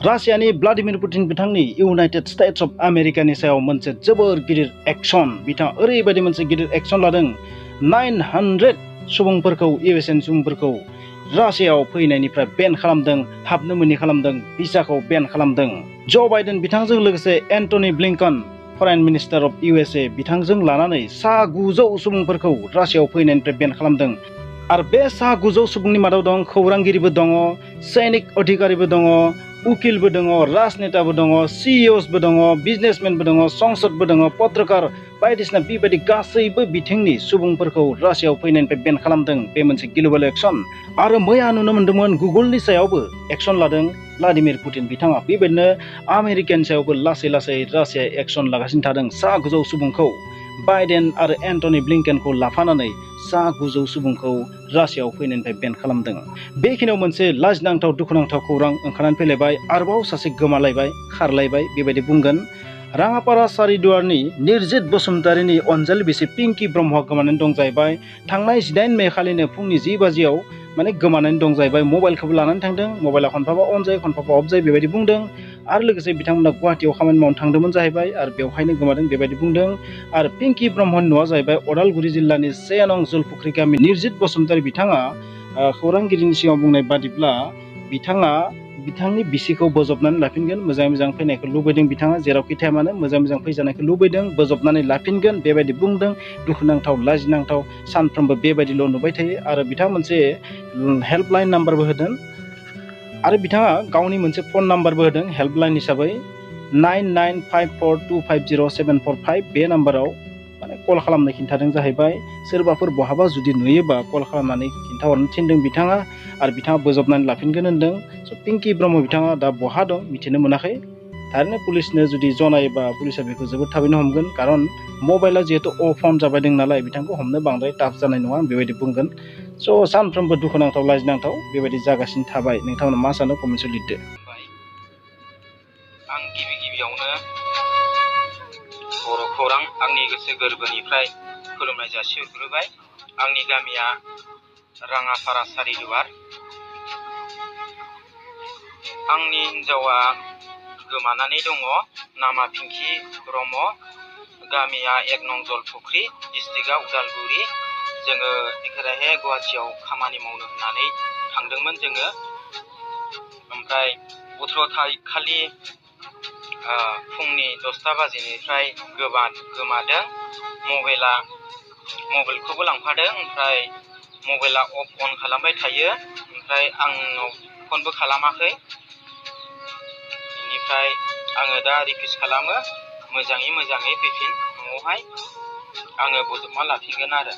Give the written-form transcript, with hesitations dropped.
रासियानि Vladimir Putin बिथांनि United states of आमेरिकानि सायाव मोनसे जोबोर गिदिर एक्शन बिथाङा ओरैबायदि मोनसे गिदिर एक्शन लादों 900 सुबुंफोरखौ इउएसएन सुबुंफोरखौ रासियायाव फैनायनिफ्राय बेन खालामदों हाबनो मोनि खालामदों भिसाखौ बेन खालामदों ज' बाइडेन बिथांजों लोगोसे Antony Blinken foreign minister of USA बिथांजों लानानै 900 सुबुंफोरखौ रासियायाव फैनायनिफ्राय बेन खालामदों आरो बे 900 सुबुंनि मादाव दं खौरांगिरिबो दङ सैनिक अधिकारिबो दङ उकिलबो दङ राजनेताबो दङ सीईओसबो दङ बिजनेसमेनबो दङ संसदबो दङ पत्रकार बायदिसिना बेबायदि गासैबो बिथिंनि सुबुंफोरखौ रासियायाव फैनायनिफ्राय बेन खालामदों बे मोनसे गिलुबाल एक्शन आरो मैया नुनो मोन्दोंमोन गुगोलनि सायावबो एक्शन लादों व्लादिमिर पुतिन बिथाङा बेबायदिनो आमेरिकानि सायावबो लासै लासै रासिया एक्शन लागासिनो थादों 900 सुबुंखौ बाइडेन आरो एन्टनी ब्लिंकेनखौ लाफानानै 900 सुबुंखौ रासियायाव फैनायनिफ्राय बेन खालामदों बेखिनियाव मोनसे लाजिनांथाव दुखुनांथाव खौरां ओंखारनानै फैलायबाय आरोबाव सासे गोमालायबाय खारलायबाय बेबायदि बुंगोन राङापारा सारिदुवारनि निर्जित बसुमतारीनि अनजालि बिसि पिंकि ब्रह्मआ गोमानानै दं जाहैबाय थांनाय 18 मे खालिनो फुंनि 10 बाजियाव गोमानानै दं जाहैबाय मबाइलखौबो लानानै थांदों मबाइला खनफाबा अन जायो खनफाबा अफ जायो बेबायदि बुंदों आरो लोगोसे बिथांमोना गुवाहाटीयाव खामानि मावनो थांदोंमोन जाहैबाय आरो बेवहायनो गोमादों बेबायदि बुंदों आरो पिंकि ब्रह्मनि न'आ जाहैबाय अदालगुरि जिल्लानि 1 नं जलफुख्रि गामि निर्जित बसुमतारी बिथाङा खौरांगिरिनि सिगाङाव बुंनाय बादिब्ला बिथाङा बिथांनि बिसिखौ बोजबनानै लाफिनगोन मोजाङै मोजां फैनायखौ लुबैदों बिथाङा जेरावखि थाया मानो मोजाङै मोजां फैजानायखौ लुबैदों बोजबनानै लाफिनगोन बेबायदि बुंदों दुखुनांथाव लाजिनांथाव सानफ्रोमबो बेबायदिल' नुबाय थायो आरो बिथाङा मोनसे हेल्पलाइन नाम्बारबो होदों आरो बिथाङा गावनि मोनसे फन नाम्बारबो होदों हेल्पलाइन हिसाबै 9954250745 बे नाम्बाराव कल खालामनो खिन्थादों जाहैबाय सोरबाफोर बहाबा जुदि नुयोबा कल खालामनानै खिन्थाहरनो थिनदों बिथाङा आरो बिथाङा बोजबनानै लाफिनगोन होनदों स' पिंकि ब्रह्म बिथाङा दा बहा दं मिथिनो मोनाखै थारैनो पुलिसनो जुदि जनायोबा पुलिसा बेखौ जोबोद थाबैनो हमगोन खारन मबाइला जिहेतु अफ अन जाबाय दं नालाय बिथांखौ हमनो बांद्राय टाफ जानाय नङा आं बेबायदि बुंगोन स' सानफ्रोमबो दुखुनांथाव लाजिनांथाव बेबायदि जागासिनो थाबाय नोंथांमोना मा सानो कमेन्टआव लिरदो आं गिबियावनो बर' खौरां आंनि गोसो गोरबोनिफ्राय खुलुमनाय जासिहरग्रोबाय आंनि गामिया राङापारा सारिदुवार आंनि हिन्जावा गोमानानै दङ नामा पिंकि ब्रह्म गामिया 1 नं जलफुख्रि डिस्ट्रिक्टआ उदालगुरि जोङो एखेराहे गुवाहाटीयाव खामानि मावनो होननानै थांदोंमोन जोङो ओमफ्राय 18 तारिख खालि फुंनि 10ता बाजिनिफ्राय गोमादों मबाइलखौबो लांफादों ओमफ्राय मबाइला अफ अन खालामबाय थायो ओमफ्राय आंनाव फनबो खालामाखै बेनिफ्राय आङो दा रिकुवेस्ट खालामो मोजाङै फैफिन न'आवहाय आङो बोजबना लाफिनगोन आरो